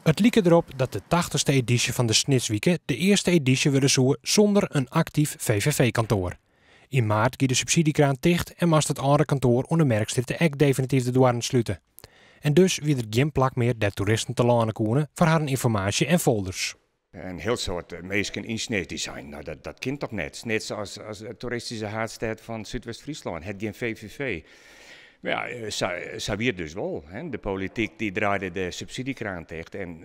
It like derop dat de 80ste edysje fan de Snitswike de earste edysje wurde soe sûnder in aktyf VVV-kantoar. Yn maart gie de subsydzjekraan ticht en moast it âlde kantoar oan de Merkstrjitte ek definityf de doarren slute. En dus wie der gjin plak mear dêr't toeristen telâne koene foar harren ynformaasje en folders. In hiel soad minsken yn Snits dy seinen, no dat kin toch net. Snits as toeristyske haadstêd fan Súdwest-Fryslân hat gjin VVV. Mar ja, sa wie it dus wol. Hè. De polityk dy draaide de subsydzjekraan ticht en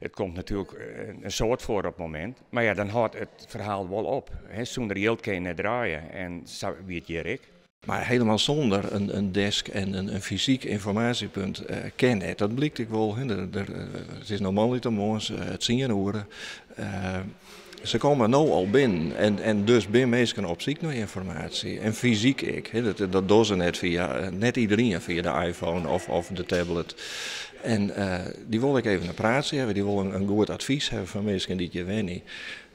it komt natuerlik in soad foar op it momint. Mar ja, dan hâldt it ferhaal wol op. Hè. Sûnder jild kinne je net draaie en sa wie it hjir ek. Mar hielendal sûnder in desk en in fysyk ynformaasjepunt kin net. Dat blykt ek wol. It is no moandeitemoarns 10 oere. Se komme no al binnen en dus binne minsken op syk nei ynformaasje. En fysyk ek. Dat dogge se net fia, net iderien fia de iPhone of de tablet. En dy wolle ek even in praatsje hawwe, dy wolle in goed advys hawwe fan minsken dy't hjir wenje.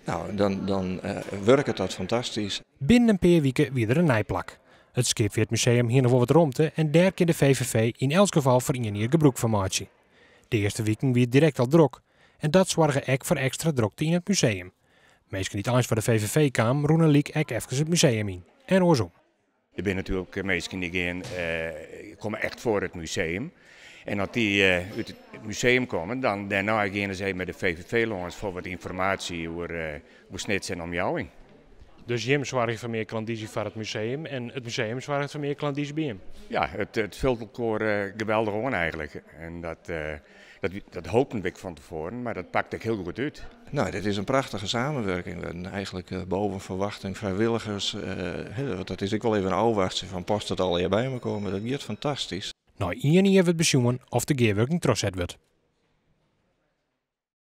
No, dan wurket dat fantastysk. Binnen in pear wiken wie der in nij plak. It Skipfeartmuseum hie noch wol wat romte en dêr kin de VVV yn elts gefal foar ien jier gebrûk fan meitsje. De earste wiken wie it direkt al drok en dat soarge ek foar ekstra drokte yn it museum. Minsken dy't eins foar de VVV kamen, rûnen lyk ek efkes it museum yn. En oarsom. Der binne natuerlik minsken dy komme echt foar it museum. En as dy út it museum komme, dan dêrnei geane se even mei de VVV lâns foar wat ynformaasje oer Snits en omjouwing. Dus jim soargje foar mear klandyzje foar it museum en it museum soarget foar mear klandyzje by jim. Ja, it folget elkoar geweldich oan eigentlik. En dat hopen we fan tefoaren, mar dat pakt ek hiel goed út. No, dit is in prachtige samenwerking. We eigentlik boppe ferwachting frijwilligers. Dat is ek wol even ôfwachtsjen fan past it allegear by elkoar, mar dat giet fantastysk. Nei ien jier wurdt besjoen oft de gearwurking trochset wurdt.